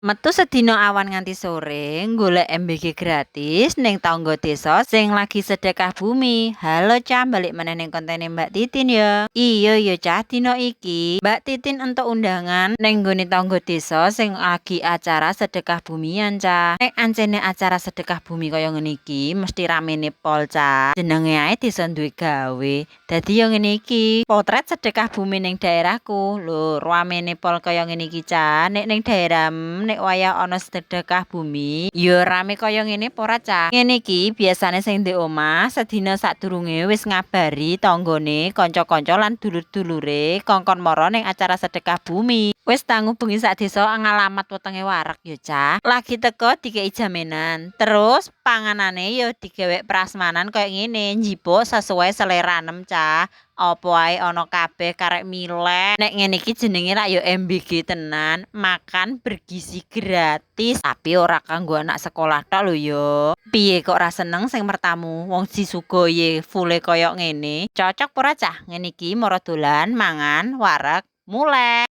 Metu sedina awan nganti sore golek MBG gratis ning tangga desa sing lagi sedekah bumi. Halo, Cah, balik meneh ning kontene Mbak Titin ya. Iya ya, Cah, dina iki Mbak Titin entuk undangan ning nggone tangga desa sing lagi acara sedekah bumian, Cah. Nek ancene acara sedekah bumi kaya ngene iki mesti ramene pol, Cah. Jenenge ae desa duwe gawe. Dadi ya ngene iki, potret sedekah bumi ning daerahku. Lho, ramene pol kaya ngene iki, Cah. Nek ning daerah, nek wayah ana sedekah bumi ya rame kaya ngene apa ora, Cah? Ngene iki biasane sing ndek omah sedina sadurunge wis ngabari tanggane, kanca-kanca lan dulur-dulure kongkon mara ning acara sedekah bumi. Wis tangu bengi sak desa ngalamat wetenge wareg ya, Cah. Lagi teko dikei jaminan. Terus panganane ya digawe prasmanan kaya ngene, njipuk sesuai seleranem, Cah. Apa ae ana kabeh, karek milih. Nek ngene iki jenenge lak ya MBG tenan, makan bergizi gratis. Tapi ora kanggo anak sekolah tok lho ya. Piye kok ora seneng sing mertamu, wong disuguhi full kaya ngene. Cocok apa ora, Cah? Ngene iki mara dolan, mangan, wareg, muleh.